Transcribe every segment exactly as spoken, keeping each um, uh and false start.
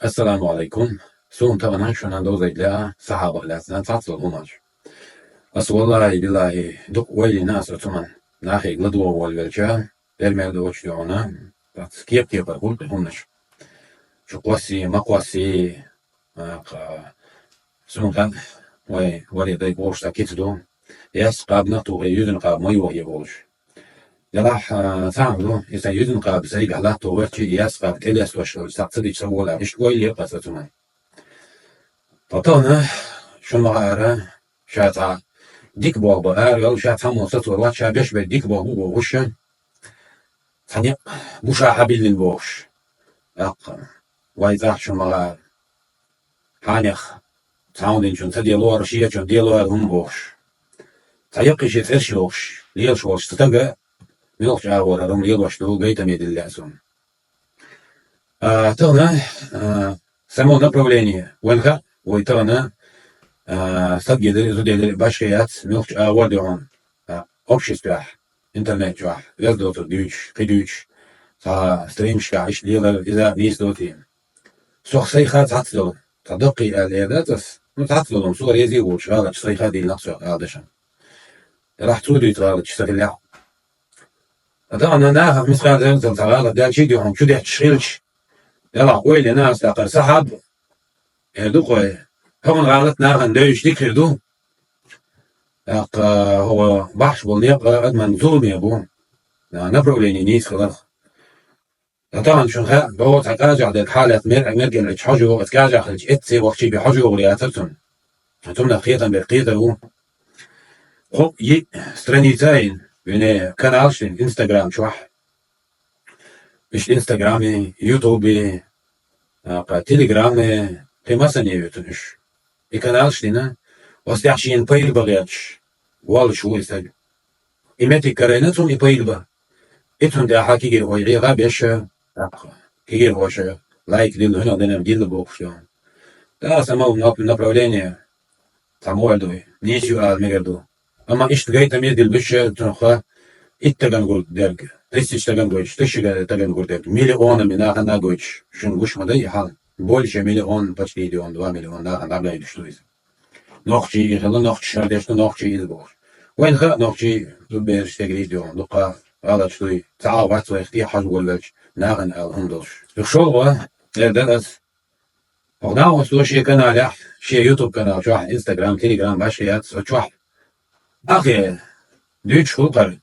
Ассаламу Ӏалайкум. Суна тахана шуна довзийта лаьа сахьабах лаьцна цхьацца долу хӀуманаш. Ас валлахӀи, биллахӀи, дукха ойла йина ас оцу хӀуманна. Нахе ладогӀа волавелча, бер-мер доцуш дуьхьал, цхьацца кеп-кепара хуьлу тхо хӀуманаш. Чу кхоссий, ма кхоссий, а, кха, суна хаьа, вай, варе дай бохуш цхьа кица ду. Яьсса къаба нах тухий, юьззина къаба ма йохий бохуш. Делахь, а, цхьа хӀума ду, и сан юьззина къаба сайгахь латто верчий, яьсса къаба тӀелестош долчу схьа ца дича ца волахь, иштта ойла е аса цу май. Ткъа тахана шуна ма хаара, ша цхьа дика болх бан ара йолу, ша цхьаммо сацор вац, ша беш бер дика болх бу бохуш, цхьа некъ бу ша хьабиллина бохуш. ТӀаккха вай цӀахь шуна ма хаара. Хьанех, цхьа хӀума динчунна ца делора, шечунна делора хӀума бохуш. Цхьа яккхий шен цӀераш йохуш, лелаш волчу стага муьлхачу агӀора хӀума лелош ду, гайтаме дилла лаьа суна. А, тахана, а, само направление, вайн хаьа, вай тахана, а, стаг елира, зуда елира, башха яц, муьлхачу агӀор дуьхьал, а, обществехь, интернет чохь, веза доцург дуьйцуш, кхин дуьйцуш, цхьа стримашкахь иштта лелар, иза нийса доций. Сох сайха цхьацца долу, цхьа даккхий аьлла эр дац ас, ну, цхьацца долу, со реза а волуш, гӀалаташ сайха дийна соьга ала дашан. Делахь цо дуьйцу гӀалаташ ца хилахь. Ткъа тахана нахах мискъал зарратал цхьа гӀалат даьлчий дуьхьал чу детташ хилча, делахь ойла йина ас тӀаккха сахьаб, эр ду кхой, хӀокхуьнан гӀалат нахана девзаш дика хир ду. ТӀаккха хӀокху бахьаш болу некъ адаман зуламе бу, а, направление нийса хиларх. Ткъа тахана шуна хаьа, боху цхьа кӀажахь дерг хьалаьцна мер-, мергенлича хьожа йогӀу, аса кӀажахь хилча эцций вахчий бен хьожа йогӀур яцара цунна. Цунах кхетам берг кхетар ву. Кхо йиъ страница йина, вернее, каналш йина Инстаграм чохь. Иштта Инстаграме, Ютубе, а, кха, Телеграме, кхин масане ю цуьнан уьш. И каналш дина, оцу тӀехь шена пайда бан гӀерташ воллуш ву и стаг. И меттиг карийна цунна и пайда бан. И цунна тӀаьхьа кегийрхой гӀегӀа беш, тӀаккха кегийрхоша лайк дилла, хӀуьнах динарг дилла бохуш ду. ТӀаккха сан ма ву нап-, направление, цхьа мо ду, нийса ю ала мегар ду. Амма иштта гайтаме дилла буьйш цунах итт стагана гур дерг, тысяча стагана гойтуш, тысяча стагана гур дерг, миллионами нахана гойтуш, шуна гуш ма дай и хьал. Больше миллион, почти миллион, два миллиона нахана дӀагайдуш ду иза. Нохчий и хилла, нохчий шардеш ду, нохчий иза бохуш. Вайна хаьа нохчий зудбераш стегрий дуьхьал, дуккха гӀалаташ дуй, цхьа а вац вайх тӀехьа хьажа волавелча, нахана ала хӀума долуш. Юха шолгӀа, эр дара ас, хӀокху накъосту шен каналехь, шен YouTube канал чохь, Instagram, Telegram башха яц, со чохь. Ахе, дуьйцуш гӀуллакхара,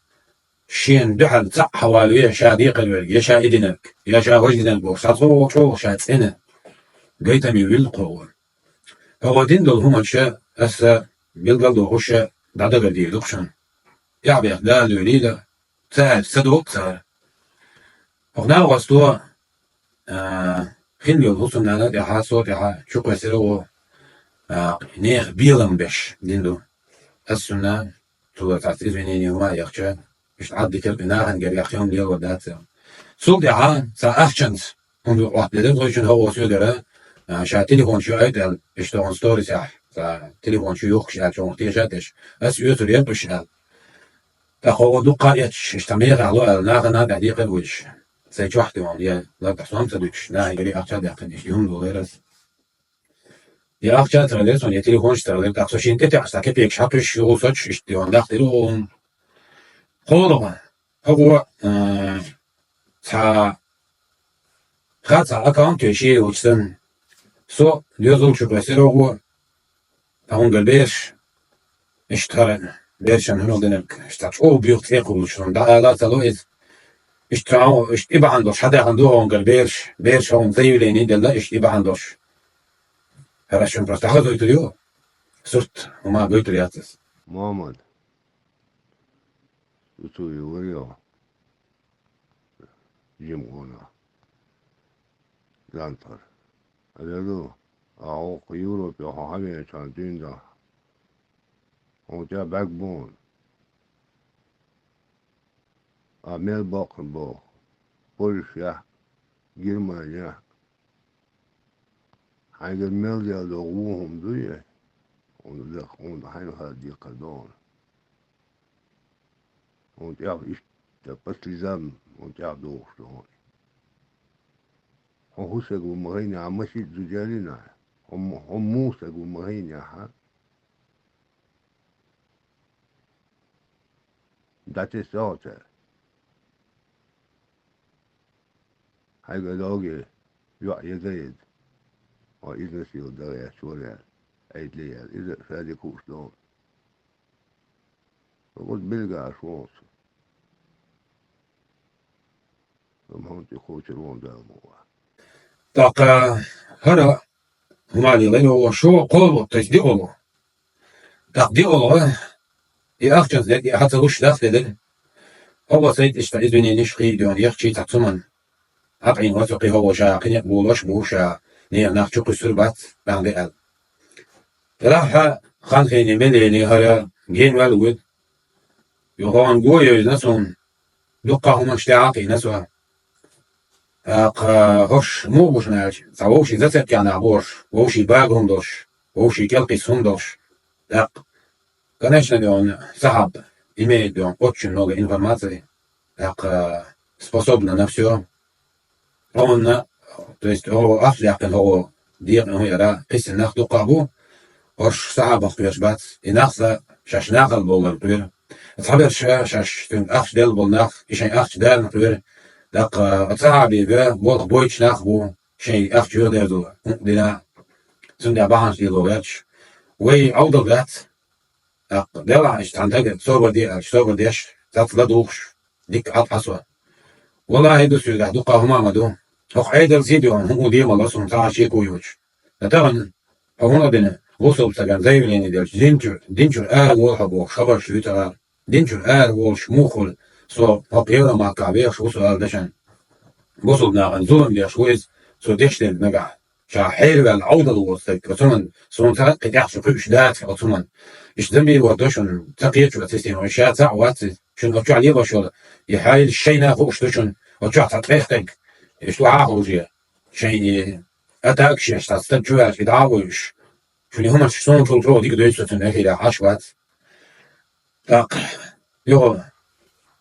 шена дуьхьал цхьаъ хьавалаве ша декхар верг, я ша и динарг, я ша важа динарг бохуш, цхьа чӀогӀа, чӀогӀа ша цӀена гайтаме вилла кхо гӀо. ХӀокхо дина долу хӀуманаш аса билгал а дохуш дӀадагардийр ду-кх шуна. ТӀаьхьабеха Дала лоьлийла, ца аьлча ца догӀу цара. ХӀокху накъосто, а, хин йолу хӀусамнана тӀаьхьа, со тӀаьхьа чукхоьссира гӀо, а, нехан белам беш дина ду. Ас цунна, цо цхьацца извинение хӀума а яхча, иштта Ӏадда дикира, и нахана гергахь хьуна лелор дац аьлла. Цул тӀаьхьа цхьа ахчанца хӀума юкъа Ӏоттаделира, вайшинна хӀокхо соьгара, а, ша телефон чу айта аьлла, иштта хӀун сторисехь, цхьа телефон чу юхкуш аьлла, чӀогӀа теша а теш. Ас оьцур яра уьш аьлла. ТӀаккха хӀокхо дуккха а эцча, иштта мехахь ло аьлла, нахана тӀехь декхар вуьйш. Сайн чохь тӀе вахана, я лартахь сом ца дуьтуш, нахе гири ахча а даьккхина, иштта юхна долу яра ас. Я ахча а ца хилира суна, я телефонаш а ца хилира, тӀаккха со шена тӀетаьӀаш цхьа кепекаш хьакхуьйсуш, юха соцуш, иштта тӀе вахана дахтира гӀо хӀума. КхоалгӀа, хӀокхо, а, цхьа, ха цхьа аккаунт йо шен йолчу санна. Со доьзал чу кхоьссира гӀо, ткъа хӀунгара бераш, иштта хӀара берашна хӀун динарг, иштта цхьа чӀогӀа буьйху цӀе кхуллуш, хӀуна дӀаала а ца ло иза. Иштта цхьа, иштта и бахьана долуш, хьадаьхна ду хӀунгара бераш, бераш хӀуна заявление делла, иштта и бахьана долуш. ХӀара шуна просто хьахазуьйтур ю, сурт хӀума гойтур яц аса. Мухаммад, цу ю варио, жима гӀона, лантхар. Алло, а хӀокху Европе хьо хьавеачхьана дуьйна дахьа. Хьуна тӀе бӀаьрг бу хьуна. А мел баккхар боху? Польшехь, Германехь. Хьайгара мел дела догӀу вон хӀума дуй? Хьуна лекха хьуна хьайна хала декхар догӀу. Хьуна тӀехь иштта пасти зам, хьуна тӀехь догӀуш догӀу. Хьо хӀусаг ву ма гӀайнехьа, машин зудерина. Хьо м-, хьо мусаг ву ма гӀайнехьа. Датес дагӀа цара. Хьайга доге, йоӀ еза еза. Хьо изнасиловать дагӀа яц вара яр. Айдли яр. Иза шади куш дон. Вот билгаш вон со. Амма хӀунда тӀе кхочур вон Дала мукъа. ТӀаккха хӀара хӀума лелайна ваха шо кхолу, то есть диъолгӀа. ТӀаккха диъолгӀа, и ахчанца дерг, и хьан ца луш дас дедира. ХӀо ва сайт иштта извинениш хий доьна, яхчий цхьа цуман. Хьакъийна ва цо кхин хӀо ва ша, кхин некъ болош бу ша, нера нах чу кхуьссур бац, бан бе аьлла. Делахь хан хене мел ели хӀара, ген ваьлла вуьд. Юха хӀун го йевзина суна, дуккха хӀуманаш тӀе Ӏакхийна со. ТӀаккха хӀорш муха бу шуна аьлча, цхьа вовшийн зацепкехь нах бу хӀорш, вовшийн багам долуш, вовшийн кӀелкхиссун долуш. ТӀаккха, конечно, де он сахьаб имеет де он очень много информации, тӀаккха способна на всё. Онна, то есть, хӀо ахча яьккхина хӀо декъана хӀун яра, кхиссина нах дуккха бу, хӀорш сахьабах кхоьруш бац, и нах сан шаьш нахала боллар кхоьру. Цхьаберш шаьш цуьнга ахча делла болу нах, и шайн ахча дална кхоьру. ТӀаккха оцу сахьабе бен болх бойтуш нах бу, шайн ахча юхадерзо хӀуъа дина, цундела бахьанаш лело гӀерташ. Вай Ӏовдал дац, тӀаккха делахь иштта цхьана дага собар де аьлча, собар деш, цац ладугӀуш, дика Ӏад хьасо. Валлахьи, ду соьгахь дуккха хӀума ма ду. ХӀокху Ӏедалца а дуьхьал хӀун де ма ло суна, цхьа а шеко йоцуш. Ткъа тахана хьо хӀун а дина, бусалба стагана заявление делча, динчуьра, динчуьра ара волу хьо бохуш, хабарш дуьйцу ара. Динчуьра ара волуш муха хуьлу, со хӀокху Европа махкахь вехаш ву со ала дашан. Бусалба нахана зулам деш ву иза, цо деш дерг нагахь. Ша хьерваьлла Ӏовдал воцу стаг, оцу хӀуманна, суна цхьа а кхин тӀехь шу кхуьуш дац оцу хӀуманна. Иштта замбийр вара до шуна, ца кхечо а система, ша цхьаъ вац иза. Шуна оцу чохь лелош йолу и хьайл шайна хууш ду шуна, оцу чохь цхьа ткъех стаг, иштта вахьа а хууш я. Шайн и атакаш еш, цхьа стаг чу ваьлча, и дӀа а вуьйш. Шуна и хӀуманаш суначул чӀогӀа дика дуьйцу со цуьнан эфирехь, Ӏаш вац. ТӀаккха, юха,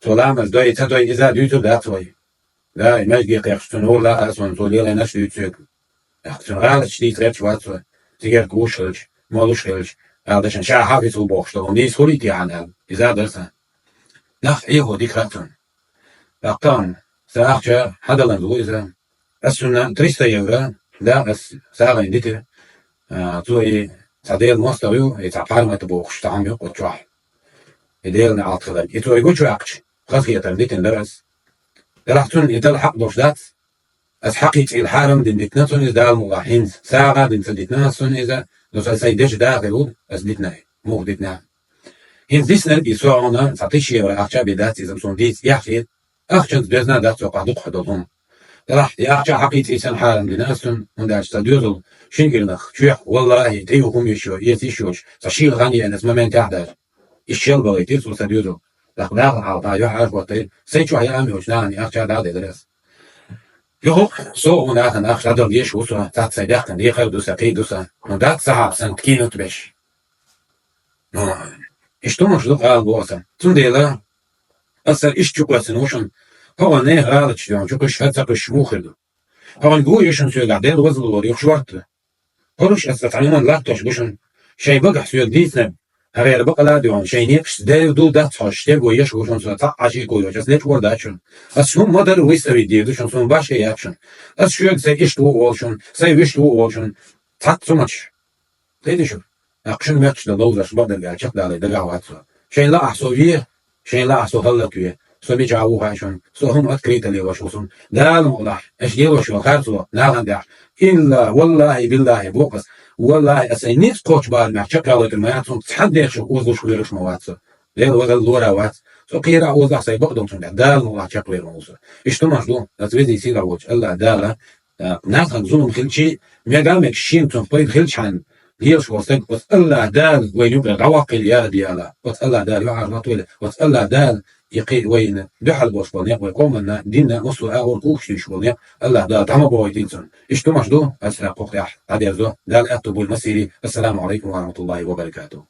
цо ламаз дой, ца дой, иза дуьйцур дац вай. Да, и маьждиге кхехча, цунна ур лаха а суна, цо лелайнаш дуьйцу соьга. ТӀаккха цуьнан гӀалаташ дийца гӀерташ вац со, цигара куш хилча, молуш хилча, ала дашан ша хьафиз ву бохуш долу, нийса хуьлий те хьан аьлла, иза а дара сан. Нах Ӏехо дика хаьа цунна. ТӀаккха тахана, сан ахча хьадалан ву иза. Ас цунна триста евро, да, ас сагӀина дитира. А, цо и цхьа Делан мостагӀа ю, и цхьа пхьармата бохуш, цхьа хӀума ю кху чохь. И Делан неӀалт хиларг. И цо и гучуваьккхича, хазахетарна дитина дара ас. Делахь цунна и дала хьакъ долуш дац. Ас хьакхийца хьарам дина дитина цунна иза Дала мукъалахь хӀинца. СагӀа а дина ца дитина ас цунна иза, но сан сайн дешан дахар ву, ас дитина, муха дитина. ХӀинца диснарг и со хьуна цхьа тысяча евро ахча а бен дац иза, суна дийца эхь хета. Ахчанца безна дац цо кху дукха долу хӀума. Делахь и ахча хьакхийца и сан хьарам дина ас цунна, хӀунда аьлча сан доьзал шина кӀирнах чоьхьа, валлахьи, тӀе юха хӀума йиш йо, эца йиш йоцуш, сан шийла хан еана ас моментехь даже. Иштта шел бахийтира цо сан доьзал. ТӀаккха даха хьалха юьхьӀаьржа хӀоттайра, сайн чохь яа а йоцуш, нахана и ахча дӀа а делира ас. Юха со а ву нахана ахча дӀадала дезаш ву со, цхьацца сайн даьккхина декхар а ду сан, кхин а ду сан. Ну, дац сахьаб сан ткинут беш. Ну, иштта хӀуманаш ду къала боху сан. Цундела аса иштта чу кхоьссина ву шуна, хӀокху нехан гӀалаташ доьхна чу кхуьссуш, хӀара ца кхуьссуш муха хир ду? ХӀокхуьнан гуй ю шуна соьгахь Делан вазаллора юха шорта. ХӀорш аса цхьа хӀуманна латтош бу шуна. Шайн багахь соьга дийцинарг, хӀара бакъала а доьхна, шайн некъашца дерриг дул дац хьожуш, стего еш ву шуна со, цхьаъ а шеко йоцуш, аса лечкъор дац шуна. Аса хӀумма ма дарра выставить дийр ду шуна, суна башха яц шуна. Аса шоьга сайн иштта ву олу шуна, сайн вуьшта ву олу шуна. Цхьацца хӀуманаш. Кхетий шу? ТӀаккха шуна моьттуш дан ловзарш бакъдерг аьлла чекхдалий дагахь вац со. Шайн лаахь со ве, шайн лаахь со хӀаллакве. Со мичахь ву хаьа шуна, со хӀума открыто лелош ву суна. Дала мукъалахь, аша лелош йолу харцо нахана тӀехь. Илла, валлахьи, биллахьи, боху ас. Валлахьи, аса сайн ницкъ кхочу барамехь чекхъялойтур ма яц, цхьана дехаш озалуш, кхоьруш ма вац со. Дела вазалла лора вац. Со кхерахь озахь сайн бакъдолчунна тӀехь, Дала мукъалахь чекхвер ву со. Иштта хӀуманаш ду, аса везий сийлахь волчу АллахӀ Дала а, нахана зулам хилчий, мега а мегаш шена цунах пайда хилчхьана, лелаш волу стаг, оцу АллахӀ Дала вайна юкъара дӀаваккхийла, я Рабби АллахӀ. Оцу АллахӀ Дала юьхьӀаьржа хӀоттавойла, оцу АллахӀ Дала и кхин вайна дуьхьал болуш болу некъ, вай къоманна, динна, массо а агӀор кхухуш дуьйш болу некъ, АллахӀ Дала дӀа ма бохуьйтийла цунна. Иштта хӀуманаш ду, аса кху тӀехь дӀадерзо. Дала аьтту бойла массийрий. Ассаламу Ӏалайкум ва рахьматуллахӀи ва баракатухӀ.